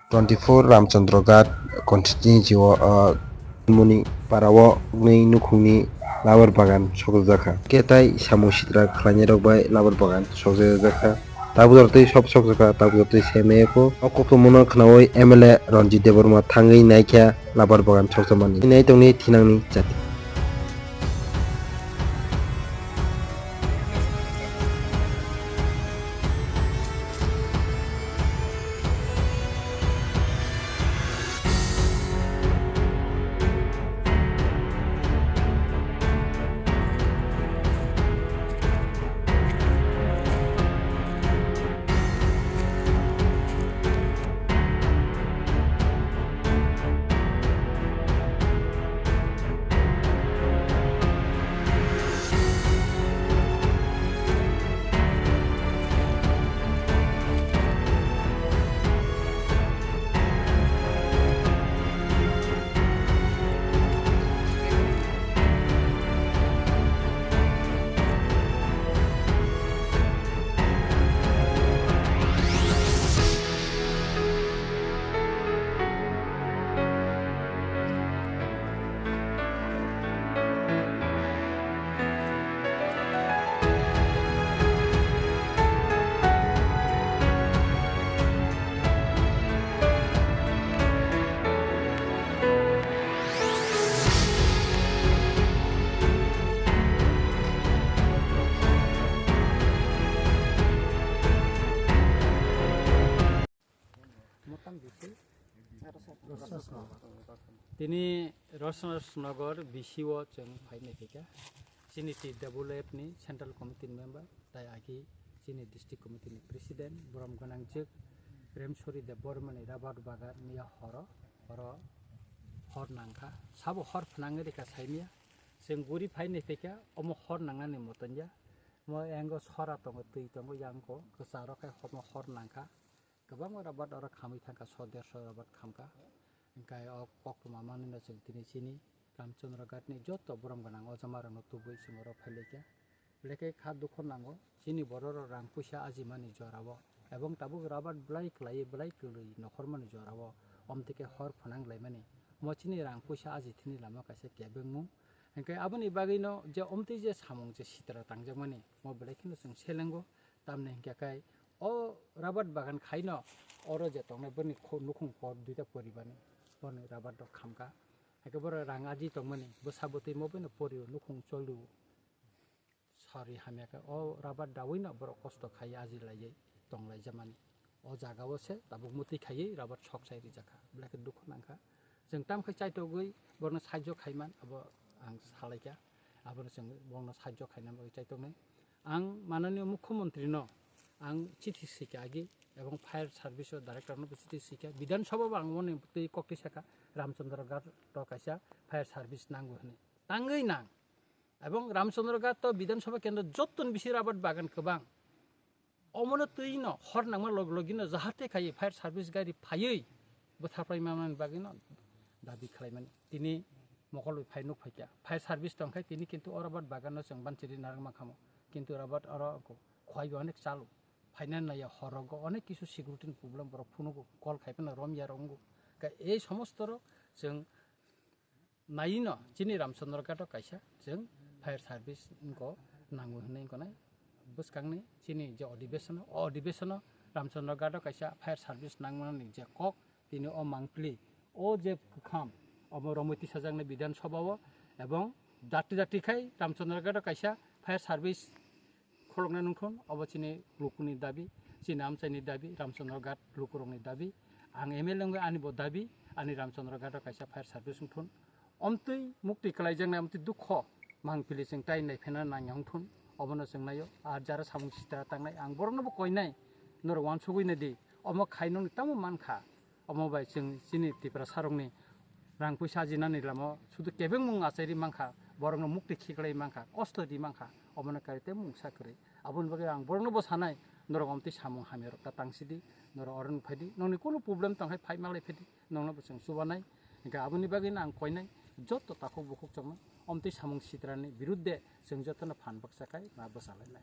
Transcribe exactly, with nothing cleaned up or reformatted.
Twenty four Ramchandra Ghat constituency o, ah, Muni para o nwi nukhungni labar bagan sokjakha. Khe tai samung sitra khlainairok bai labar bagan sokjakha. Tabuk tei sop sokjakha, tabuk tei seme ko. O koktwmano khnaui M L A Ranjit Debbarma thangwi naikha labar bagan sokjakmani. Nai tongni thinangni chati. Tini Rosnagor B C o chwng phai naikha. Chini T W F ni Central Committee ni member, tai agi chini District Committee ni President, borom gwnangjwk Premsori Debbarmani rabar bagan miya horo, horo hor nangkha. Sabo hor phnangwi rikha saimya. Chwng guri phai naikha, omo hor nangnani motonya. Mo engo sora tongo, twi tongo, yang ko kwcharo khai homo hor nangkha. Kwbangma rabat oro khamwi thangkha, so derso rabat khamkha. Hwnkhe o koktwma manwino chwng tini chini Ramchandra Ghatni joto borom gwnang ojamarokno tubui chwng oro phailaikha. Belai khe kha dukho nango chini bororok rang puisa ajimani jorao, ebong tabuk rabat belai kwlaiwi belai kwrwi nokhormani jorao, omtwi khe hor phwnang laimani. Omo chini rang puisa ajithini lama kaisa kebengmung. Hwnkhe aboni bagwino je omtwi je samung je sitra tangjakmani, omo belai kheno chwng selengo. Tamni hwnkhe kai o rabat bagan khaino oro je tongnai boni kho-, nukhung por duita poribarni boni rabat rok khamkha. Haikhe borok rang aji tongmani bwsa bwtwi mo bino porio nukhung cholio. Sari hamya khe o rabat dawino borok kosto khai aji laiwi tong laijamani. O jaga o se tabuk mwtwi khaiwi rabat sok sai rijak kha. Belai khe dukhu nang kha. Chwng tamo khe chaitogwi borokno sahajyo khaiman abo ang salaikha. Abono chwng borokno sahajyo khaina bagwi chaitoknai. Ang mananiyo mukhyamantri no ang chithi swikha agi, ebong fire service o director no bo chithi swikha, Bidhan Sabha bo ang moni twi kokti sakha, Ramchandra Ghat o kaisa fire service nango hwnwi. Tangwi nang. Ebong Ramchandra Ghat o Bidhan Sabha kendro jottoni bisi rabat bagan kwbang. Omono twi no hor nangma log logino jahate khai fire service gari phaiwi bwtharpai manani bagwino dabi khlaimani. Tini mokol bai phai nuk phaikha. Fire service tongkhe tini kintu o rabat baganno chwng banchiri narwkma khamo. Kintu rabat oro khwai bai onek chalo. Phaina naiya horogo onek kisu security ni problem borok phunugo, call khai phano romya rok wngo. Khe ei somosto rok chwng naino chini Ramchandra Ghat o kaisa chwng fire service wngkha nango hinwi wngkha nai bwskangni chini je odhibesono, o odhibesono Ramchandra Ghat o kaisa fire service nangmani je kok tini o mangpili o je kwkham omo romwi tisajaknai Bidhan Sabha o ebong dati dati khai Ramchandra Ghat o kaisa fire service khuluknai nungthun, obo chini lukuni dabi, chini amchaini dabi, Ramchandra Ghat lukurokni dabi. Ang M L A wngwi ani bo dabi, ani Ramchandra Ghat o kaisa fire service wngthun. Omtwi mukti kwlaijaknai, omtwi dukho mangpili chwng tai naiphena nangya wngthun, obono chwng naio. Ar jara samung sitra tangnai, ang borokno bo koinai, norok uansugwi naidi, omo khai nokni tamo mankha. Omo bai chwng chini Tiprasarokni rang puisa ajinani lama sudu kebengmung achairi mankha, borokno mukti khiklai mankha, kosto di mankha, omono kari tei mungsa kwrwi. Aboni bagwi ang borokno bo sanai, norok omtwi samung hamyarok ta tangsidi, norok oro nukphaidi, nokni kunu problem tongkhai phai malai phaidi, nokno bo chwng chubanai. Hwnkhe aboni bagwino ang koinai, joto takhuk bukhuk chongno omtwi samung sitrani birudde chwng jotono phan baksa khai ma bwsalainai.